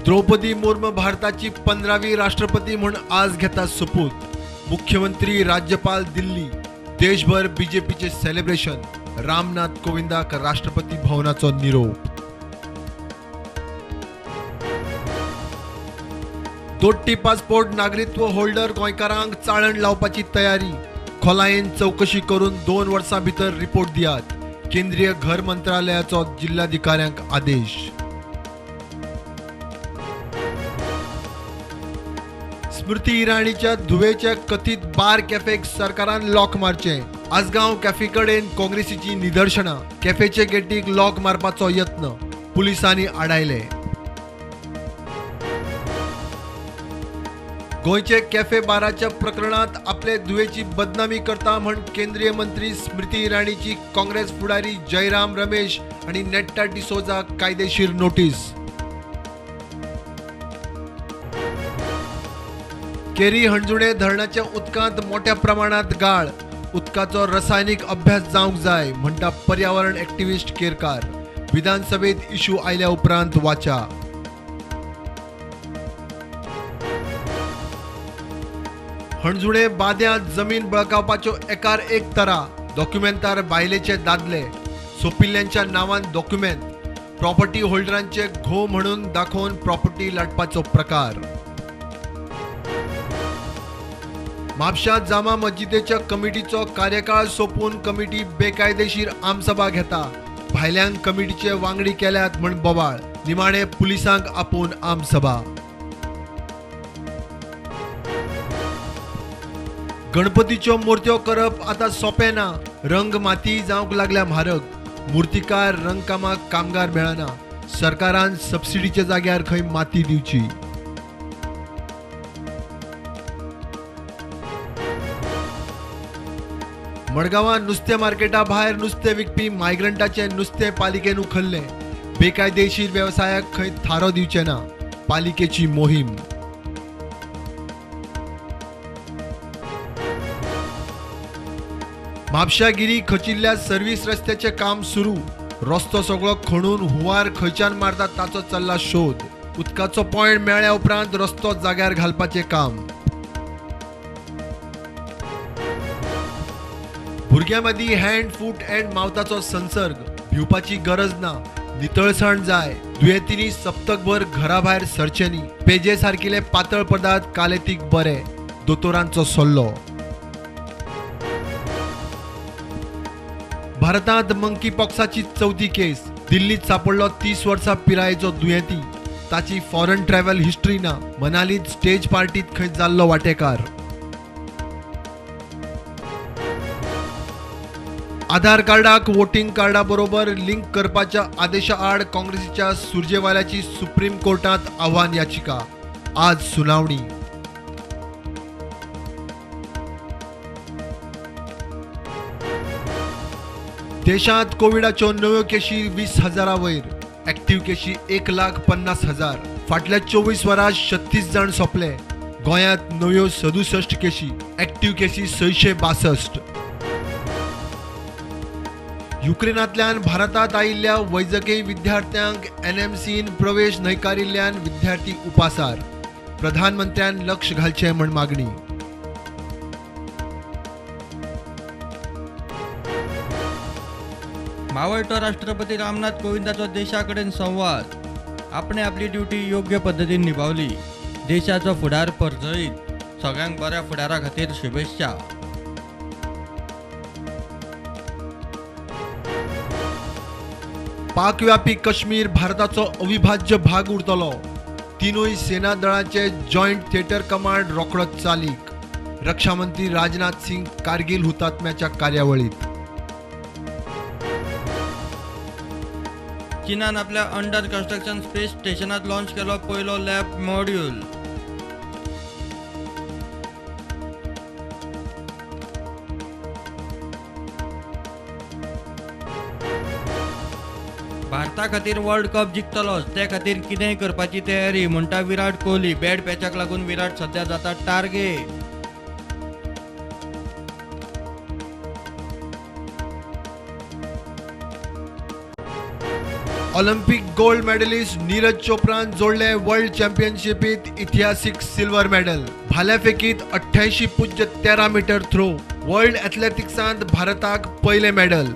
द्रौपदी मुर्मू भारताची 15वी राष्ट्रपती म्हूण आज घेता सोपूत. मुख्यमंत्री, राज्यपाल दिल्ली, देशभर बीजेपीचे सेलिब्रेशन. रामनाथ कोविंदाक राष्ट्रपती भवनाचो निरोप. दोट्टी पासपोर्ट नागरिकत्व होल्डर गोंयकारांक चाळण लावपाची तयारी. खोलायेन चवकशी करून 2 वर्सां भितर रिपोर्ट दियात. केंद्रीय घर मंत्रालयाचो जिल्हाधिकाऱ्यांक आदेश. स्मृती इराणीच्या धुवेच्या कथित बार कॅफेक सरकारान लॉक मारचें. आसगांव कॅफे कडेन काँग्रेसीची निदर्शनां. कॅफेचे गेटीक लॉक मारपाचो यत्न, पुलिसांनी आडायले. गोंयचे कॅफे बाराच्या प्रकरणात आपले धुवेची बदनामी करता म्हण केंद्रीय मंत्री स्मृती इराणीची काँग्रेस फुडारी जयराम रमेश आनी नेट्टा डिसोजा कायदेशीर नोटीस. केरी हणजुणे धरणाच्या उदकांत मोठ्या प्रमाणात गाळ. उदकाचो रसायनीक अभ्यास जावंक जाय म्हणटा पर्यावरण एक्टिविस्ट केरकार. विधानसभेत इश्यू आयल्या उपरांत वाचा. हणजुणे बाद्यांत जमीन बळकावपाच्यो एकार एक तरा. डॉक्युमेंटार बायलेचे दादले, सोपिल्ल्यांच्या नांवान डॉक्युमेंट, प्रॉपर्टी होल्डरांचे घो म्हणून दाखोवन प्रॉपर्टी लाटपाचो प्रकार. म्हापशा जामा मस्जिदेच्या कमिटीचो कार्यकाळ सोंपून कमिटी बेकायदेशीर आमसभा घेता. भायल्यांक कमिटीचे वांगडी केल्यात म्हण बोवाळ. निमाणे पुलिसांक आपोवन आमसभा. गणपतीच्यो मूर्त्यो करप आतां सोंपें ना. रंग माती जावंक लागल्या म्हारग. मूर्तिकार रंगकामाक कामगार मेळना. सरकारान सबसिडीच्या जाग्यार खंय माती दिवची. मडगांवां नुस्तें मार्केटा भायर नुस्तें विकपी मायग्रंटाचें नुस्तें पालिकेन उखल्लें. बेकायदेशीर वेवसायाक खंय थारो दिवचे ना. पालिकेची मोहीम. म्हापशा गिरी खचिल्ल्या सर्व्हिस रस्त्याचें काम सुरू. रस्तो सगळो खणून हुंवार खंयच्यान मारता ताचो चल्ला शोध. उदकाचो पॉयंट मेळ्ळ्या उपरांत रस्तो जाग्यार घालपाचें काम. भुरग्यां मदीं हँड, फूट अँड मावथाचो संसर्ग. भिवपाची गरज ना, नितळसाण जाय. दुयेंतींनी सप्तकभर घरा भायर सरचें न्ही. पेजे सारकिले पातळ पदार्थ कालेतीक बरे, दोतोरांचो सल्लो. भारतांत मंकी पॉक्साची 4थी केस. दिल्लीत सापडलो 30 वर्सां पिरायेचो दुयेंती. ताची फॉरन ट्रॅव्हल हिस्ट्री ना. मनालीत स्टेज पार्टीत खंय जाल्लो वाटेकार. आधार कार्डाक वोटिंग कार्डा बरोबर लिंक करपाच्या आदेशा आड काँग्रेसीच्या सुरजेवाल्याची सुप्रीम कोर्टांत आव्हान याचिका. आज सुनावणी. देशांत कोविडाच्यो नव्यो केशी 20,000 वयर. ऍक्टिव्ह केशी 1,50,000. फाटल्या 24 वरां 36 जाण सोंपले. गोंयांत नव्यो 67 केशी, ऍक्टिव्ह केशी 662. युक्रेनांतल्यान भारतांत आयिल्ल्या वैजकी विद्यार्थ्यांक एनएमसीन प्रवेश न्हयकारिल्ल्यान विद्यार्थी उपासार. प्रधानमंत्र्यान लक्ष घालचें म्हण मागणी. मावळटो राष्ट्रपती रामनाथ कोविंदाचो देशा कडेन संवाद. आपणे आपली ड्युटी योग्य पद्दतीन निभावली. देशाचो फुडार परजळीत. सगळ्यांक बऱ्या फुडारा खातीर शुभेच्छा. पाकव्यापी काश्मीर भारताचो अविभाज्य भाग उरतलो. तिनूय सेना दळांचे जॉयंट थिएटर कमांड रोखडोच चालीक. रक्षामंत्री राजनाथ सिंग कारगिल हुतात्म्याच्या कार्यावळीत. चीनान आपल्या अंडर कन्स्ट्रक्शन स्पेस स्टेशनात लॉन्च केलो पयलो लॅब मॉड्यूल. भारता खातीर वर्ल्ड कप जिखतलोच, ते खातीर कितेंय करपाची तयारी म्हणटा विराट कोहली. बॅड पॅचाक लागून विराट सध्या जाता target. Olympic gold medalist Neeraj चोप्रान जोडले वर्ल्ड चॅम्पियनशिपीत इतिहासीक सिल्वर मेडल. भाल्या फेकीत 88.13 मीटर थ्रो. वर्ल्ड एथलेटिक्सांत भारताक पयलें मेडल.